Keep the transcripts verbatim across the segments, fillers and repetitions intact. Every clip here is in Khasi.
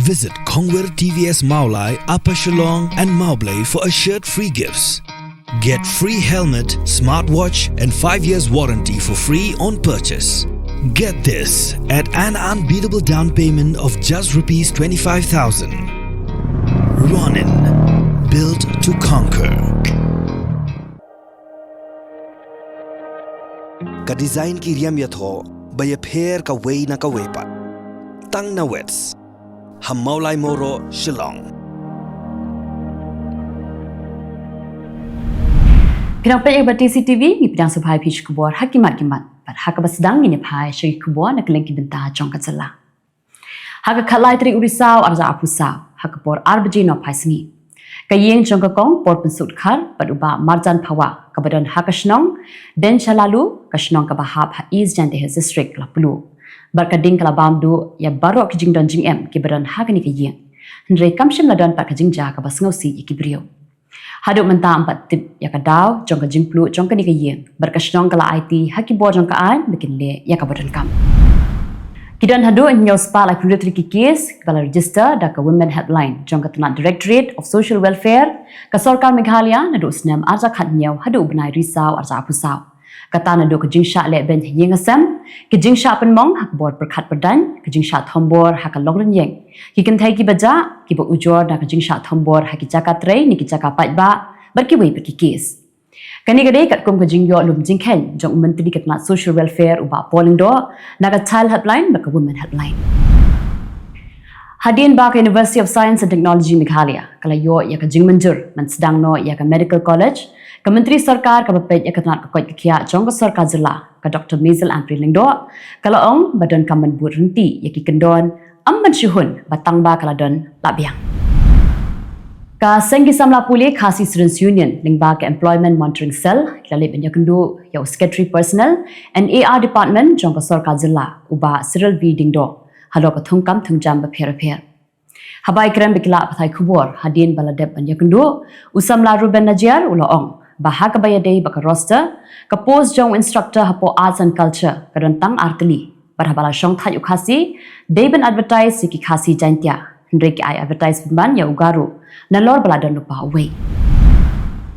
Visit Kongwir T V S Mawlai, Upper Shillong and Mawblei for assured free gifts. Get free helmet, smartwatch and five years warranty for free on purchase. Get this at an unbeatable down payment of just rupees twenty-five thousand. Ronin, built to conquer. Ka design ki riam ïathoh ba ïapher kawei na kawei pat. Tang na Wits, ha Mawlai Mawroh, Shillong. Phi nang peit ïa ka T C T V, ngi pdiang sngewbha ïa phi sha ki khubor ha ki mat ki mat. Bad ha kaba sdang ngin ïa phai sha ki khubor na kylleng ki bynta jong ka jylla. Ha ka khatlai tarik u Risaw arhajar arphew saw, ha ka por ar baje nohphai sngi, ka ïing jong ka kong Por Pynsukdkhar bad u Bah Marjan Phawa, kaba don ha ka shnong Densha Lalu, ka shnong kaba hap ha East Jaintia Hills District, ka la pluh. Bad ka ding ka la bam duh ïa baroh ki jingdon jingem kiba don ha kane ka ïing. Hynrei kam shym la don pat ka jingjia kaba sngewsih ïa ki briew. Haduh mynta ym pat tip ïa ka daw jong ka jingpluh jong kane ka ïing, bad ka shnong ka la aiti ha ki bor jong ka aiñ ba kin leh ïa kaba donkam. Ki don haduh hynñiew spah laiphew hynriew tylli ki case kiba la register da ka Women Helpline jong ka tnat Directorate of Social Welfare, ka sorkar Meghalaya, naduh u snem arhajar khathynñiew haduh u bnai Risaw arhajar arphew saw. Kata naduh ka jingshah lehbeiñ ha ïing ha sem, ka jingshah pynmong ha ka bor pyrkhat pyrdaiñ, ka jingshah thombor ha ka longrynïeng, ki kynthei kiba jah, kiba ujor na ka jingshah thombor ha ki jaka trei ne ki jaka paidbah, bad kiwei pat ki case. Kane ka dei katkum ka jingïoh lum jingkheiñ jong u Myntri ka tnat Social Welfare, u Bah Paul Lyngdoh, na ka Child Helpline bad ka Women Helpline. Hadien ba ka University of Science and Technology Meghalaya ka la ïoh ïa ka jingmynjur ban sdang noh ïa ka Medical College, ka Myntri Sorkar kaba peit ïa ka tnat ka koit ka khiah jong ka sorkar jylla, ka Doctor Maisel Ampareen Lyngdoh, ka la ong ba donkam ban bud ryntih ïa ki kyndon, ym ban shu hun ba tang ba ka la don la biang. Ka seng ki samla pule Khasi Students Union lyngba ka Employment Monitoring Cell ki la leit ban ïakynduh ïa u Secretary Personnel and A R Department jong ka sorkar jylla, u Bah Cyril V Diengdoh, halor ka thungkam thungjam bapher bapher. Haba ïakren bad ki lad pathai khubor hadien ba la dep ban ïakynduh, u samla Reuben Najiar u la ong ba ha kaba ïadei bad ka roster, ka post jong u instructor hapoh Arts and Culture ka don tang ar tylli. Bad haba la shongthait u Khasi, dei ban advertise ïa ki Khasi Jaintia, hynrei ki ai advertise pynban ïa u Garo, nalor ba la don lypa uwei.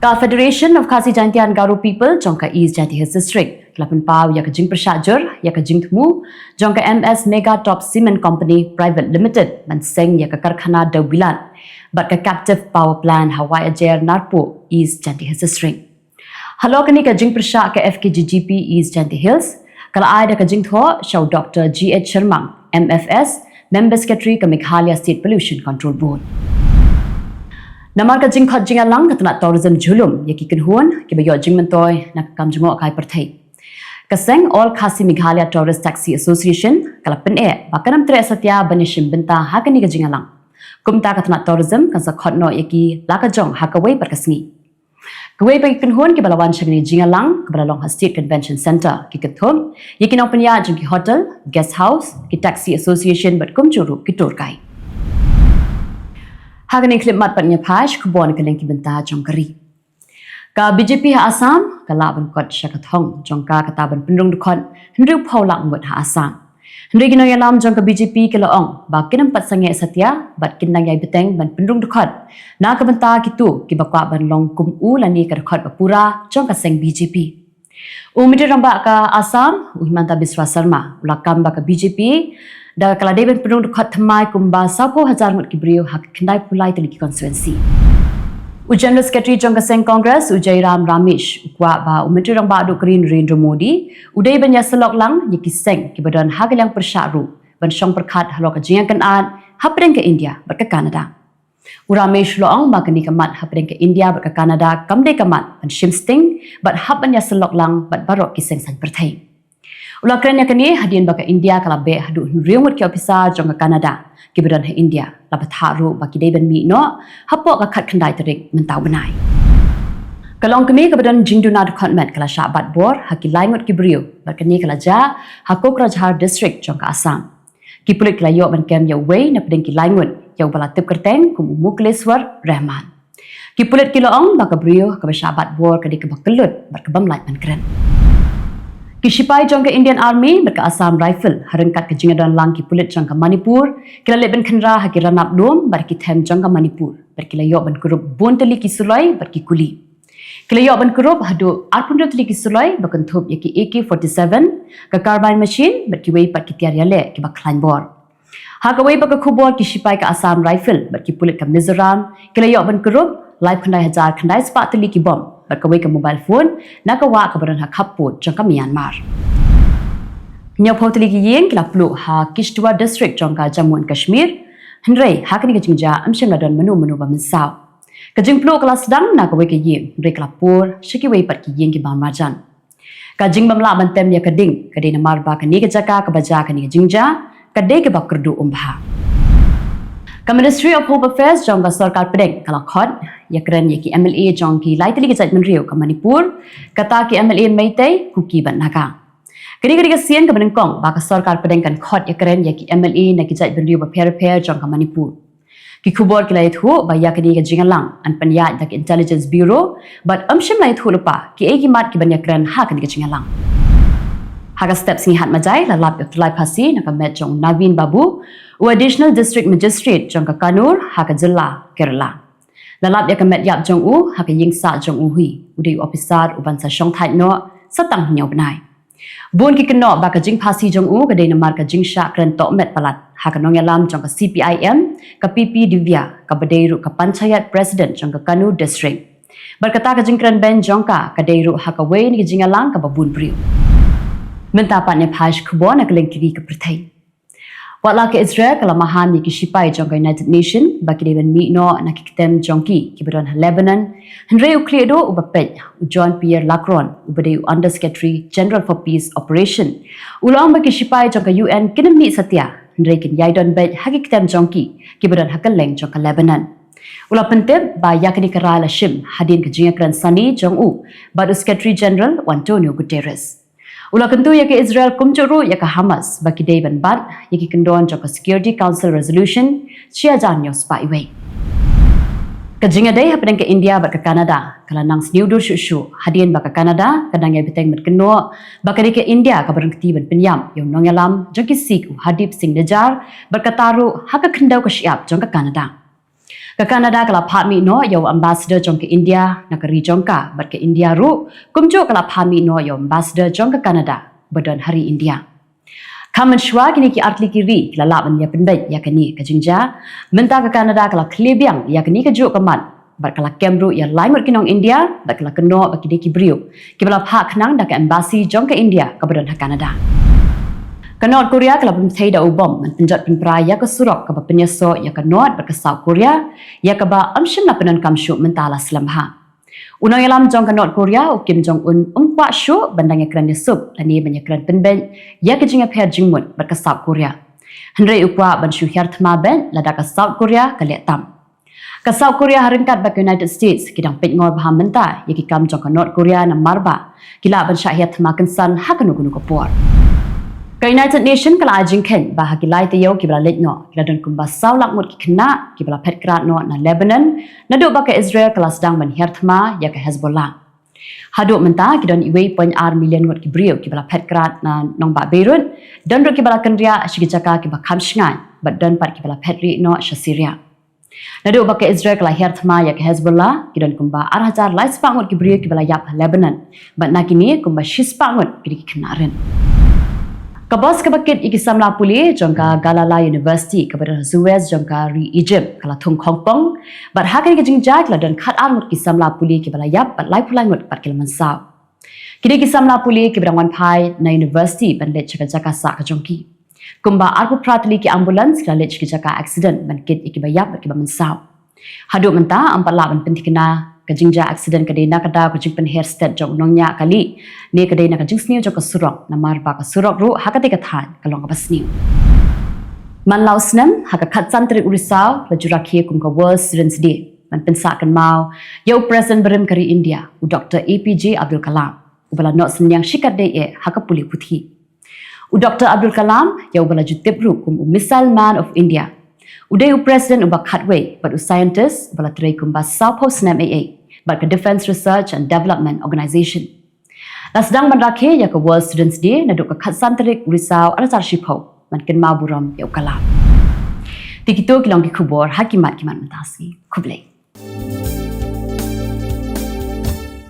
Ka Federation of Khasi Jaintia and Garo People jong ka East Jaintia Hills District ka la pynpaw ïa ka jingpyrshah jur ïa ka jingthmu jong ka M S Mega Top Cement Company Private Limited ban seng ïa ka karkhana dewbilat bad ka captive power plant ha Waiajer, Narpuh, East Jaintia Hills District. Halor kane ka jingpyrshah, ka F K J G P East Jaintia Hills ka la ai da ka jingthoh sha u Doctor G H Shermang, M F S, Member Secretary ka Meghalaya State Pollution Control Board. Namar ka jingkhot jingïalang, ka tnat tourism jhurlum ïa ki kynhun kiba ïoh jingmyntoi na ka kam jngohkai pyrthei. Ka seng All Khasi Meghalaya Tourist Taxi Association ka la pyneh ba kan ym treh satia ban ïashim bynta ha kane ka jingïalang. Kumta ka tnat tourism kan sa khot noh ïa ki la ka jong ha kawei pat ka sngi. Kawei pat ki kynhun kiba la wan sha kane ka jingïalang kaba la long ha State Convention Centre ki kynthup ïa ki nongpynïaid jong ki hotel, guest house, ki taxi association bad kumjuh ruh ki tour guide. Ha kane ka khyllipmat pat ngin ïa phai sha ki khubor na kylleng ki bynta jong ka ri. Ka B J P ha Assam ka lah ban kot sha ka thong jong ka kata ban pynrung dkhot hynriewphew lak ngut ha Assam. Hynrei ki nongïalam jong ka B J P ki la ong ba kin ym pat sangeh satia bad kin dang ïai bteng ban pynrung dkhot na ka bynta kito kiba kwah ban long kum u lane ka dkhot ba pura jong ka seng B J P. U Myntri Rangbah ka Assam, u Himanta Biswa Sarma, u la kam ba ka B J P da ka la dei ban pynrung dkhot thymmai kumba sawphew hajar ngut ki briew ha ka khyndaiphew lai tylli ki constituency. U General Secretary jong ka seng Congress, u Jairam Ramesh, u kwah ba u Myntri Rangbah Duh ka ri Narendra Modi u dei ban ïasyllok lang ïa ki seng kiba don ha ka liang pyrshah ruh ban shong pyrkhat halor ka jingïakynad hapdeng ka India bad ka Canada. U Ramesh u la ong ba kane ka mat hapdeng ka India bad ka Canada kam dei ka mat ban shim sting bad hap ban ïasyllok lang bad baroh ki seng saiñ pyrthei. U la kren ïa kane hadien ba ka India ka la beh haduh hynriew ngut ki ophisar jong ka Canada kiba don ha India, la bthah ruh ba ki dei ban mih noh hapoh ka khatkhyndai tarik mynta u bnai. Ka longkmie kaba don jingduna dkhot met ka la shah bat bor ha ki lai ngut ki briew bad kane ka la jia ha Kokrajhar District jong ka Assam. Ki pulit ki la ïoh ban kem ïa uwei napdeng ki lai ngut, ïa uba la tip kyrteng kum u Mukleswar Rehman. Ki pulit ki la ong ba ka briew kaba shah bat bor ka dei kaba kyllut bad ka bym lait ban kren. Ki shipai jong ka Indian Army bad ka Assam Rifle, ha ryngkat ka jingdon lang ki pulit jong ka Manipur, ki la leit ban khynra ha ki ranab lum bad ki them jong ka Manipur, bad ki la ïoh ban kurup bun tylli ki suloi bad ki kuli. Ki la ïoh ban kurup haduh arphew tylli ki suloi ba kynthup ïa ki A K forty-seven, ka carbine machine bad kiwei pat ki tiar ïaleh kiba khlaiñ bor. Ha kawei pat ka khubor, ki shipai ka Assam Rifle bad ki pulit ka Mizoram ki la ïoh ban kurup laiphew khyndai hajar khyndai spah tylli ki bom bad kawei ka mobile phone na ka wah kaba don ha khappud jong ka Myanmar. Hynñiewphew tylli ki ïing ki la pluh ha Kishtwar District jong ka Jammu and Kashmir, hynrei ha kane ka jingjia ym shym la don mano mano ba mynsaw. Ka jingpluh ka la sdang na kawei ka ïing, hynrei ka la pur sha kiwei pat ki ïing kiba marjan. Ka jingbym lah ban tem ïa ka ding ka dei namar ba kane ka jaka kaba jia kane ka jingjia ka dei kaba kyrduh um bha. Ka Ministry of Home Affairs jong ka sorkar pdeng ka la khot ïakren ïa ki M L A jong ki lai tylli ki jaitbynriew ka Manipur, kata ki M L A Meitei, Kuki bad Naga. Kane ka dei ka sien kaba nyngkong ba ka sorkar pdeng kan khot ïakren ïa ki M L A na ki jaitbynriew bapher bapher jong ka Manipur. Ki khubor ki la ïathuh ba ïa kane ka jingïalang yn pynïaid da ka Intelligence Bureau, bad ym shym la ïathuh lypa kiei ki mat kiban ïakren ha kane ka jingïalang. Ha ka step sngi Hatmajai la lap ïa u tyllai phasi na ka met jong u Naveen Babu, u Additional District Magistrate jong ka Kannur ha ka jylla Kerala. La lap ïa ka met ïap jong u ha ka ïing sah jong u hi, u dei u ophisar uban sa shongthait noh sa tang hynñiew bnai. Bun ki kynnoh ba ka jingphasi jong u ka dei namar ka jingshah kren tohmet palat ha ka nongïalam jong ka C P I M, ka P P Divya, kaba dei ruh ka Panchayat President jong ka Kannur District. Bad kata ka jingkren beiñ jong ka ka dei ruh ha kawei na ki jingïalang kaba bun briew. Mynta pat ngin phai sha khubor na ka lyngkhuh ka pyrthei. Wat la ka Israel ka la maham ïa ki shipai jong ka United Nation ba ki dei ban mih noh na ki kyntem jong ki kiba don ha Lebanon, hynrei u khlieh duh uba peit, u Jean-Pierre Lacron, uba dei u Under Secretary General for Peace Operation, u la ong ba ki shipai jong ka U N kin ym mih satia, hynrei kin ïai don beit ha ki kyntem jong ki kiba don ha kylleng jong ka Lebanon. U la pyntip ba ïa kane ka rai la shim hadien ka jingïakren sani jong u bad u Secretary General, u Antonio Guterres. U la kyntu ïa ka Israel kumjuh ruh ïa ka Hamas ba ki dei ban bat ïa ki kyndon jong ka Security Council Resolution shi hajar hynñiew spah wei. Ka jingïadei hapdeng ka India bad ka Canada ka la nang sniew dur shuh shuh hadien ba ka Canada ka dang ïai bteng ban kynnoh ba ka dei ka India kaba ryngkti ban pynïap ïa u nongïalam jong ki Sikh, u Hardeep Singh Nijjar, bad kata ruh ha ka khyndew ka shyiap jong ka Canada. Ka Canada ka la phah mih noh ïa u ambassador jong ka India na ka ri jong ka, bad ka India ruh kumjuh ka la phah mih noh ïa u ambassador jong ka Canada ba don ha ri India. Khamtam shuwa kine ki artylli ki ri ki la lah ban ïa pynbeit ïa kane ka jingjia, mynta ka Canada ka la khlieh biang ïa kane kajuh ka mat bad ka la kem ruh ïa lai ngut ki nong India bad ka la kynnoh ba ki dei ki briew kiba la phah khnang da ka embassy jong ka India kaba don ha Canada. Ka North Korea ka la pynthei da u bom ban pynjot pynpra ïa ka surok kaba pynïasoh ïa ka North bad ka South Korea, ïa kaba ym shym la pyndonkam shuh mynta la slem bha. U nongïalam jong ka North Korea, u Kim Jong Un, um kwah shuh ban dang ïakren ïasuk lane ban ïakren pynbeit ïa ka jingïapher jingmut bad ka South Korea, hynrei u kwah ban shu hiar thma beit lada ka South Korea ka leh tam. Ka South Korea ha ryngkat bad ka United States ki dang peit ngor bha mynta ïa ki kam jong ka North Korea namar ba ki lah ban shah hiar thma kynsan ha kano kano ka por. Ka United Nation ka la ai jingkheiñ ba ha ki lai taïew kiba la leit noh ki la don kumba saw lak ngut ki khynnah kiba la phet krad noh na Lebanon, naduh ba ka Israel ka la sdang ban hiar thma ïa ka Hezbollah. Haduh mynta ki don wei point ar million ngut ki briew kiba la phet krad na nongbah Beirut, don ruh kiba la kynriah sha ki jaka kiba kham shngaiñ, bad don pat kiba la phet rieh noh sha Syria. Naduh ba ka Israel ka la hiar thma ïa ka Hezbollah, ki don kumba ar hajar lai spah ngut ki briew kiba la ïap ha Lebanon, bad na kine kumba shi spah ngut ki dei ki khynnah rit. Ka bos kaba kit ïa ki samla pule jong ka Galileo University kaba don ha Suez jong ka ri Egypt ka la thung khongpong, bad ha kane ka jingjia ki la don khatar ngut ki samla pule kiba la ïap bad laiphew lai ngut pat ki la mynsaw. Kine ki samla pule kiba dang wan phai na university ban leit sha ka jaka sah ka jong ki. Kumba arphew phra tylli ki ambulance ki la leit sha ki jaka accident ban kit ïa kiba ïap bad kiba mynsaw. Haduh mynta ym pat lah ban pynthikna ka jingjia accident ka dei na ka daw ka jingpynher stet jong u nongñiah kali, ne ka dei na ka jingsniew jong ka surok, namar ba ka surok ruh ha katei ka thaiñ ka long kaba sniew. Man la u snem, ha ka khatsan tarik u Risaw la ju rakhe kum ka World Students' Day ban pynsah kynmaw ïa u President barim ka ri India, u Doctor A P J Abdul Kalam, uba la noh synñiang shikatdei eh ha ka pule puthi. U Doctor Abdul Kalam, ïa uba la ju tip ruh kum u Missile Man of India, u dei u President uba khatwei bad u scientist uba la trei kumba sawphew snem eh eh bad ka Defence Research and Development Organisation. La sdang ban rakhe ïa ka World Students Day naduh ka khatsan tarik Risaw arhajar shiphew ban kynmaw burom ïa u Kalam. Te kito ki long ki khubor ha ki mat ki mat mynta sngi. Khublei.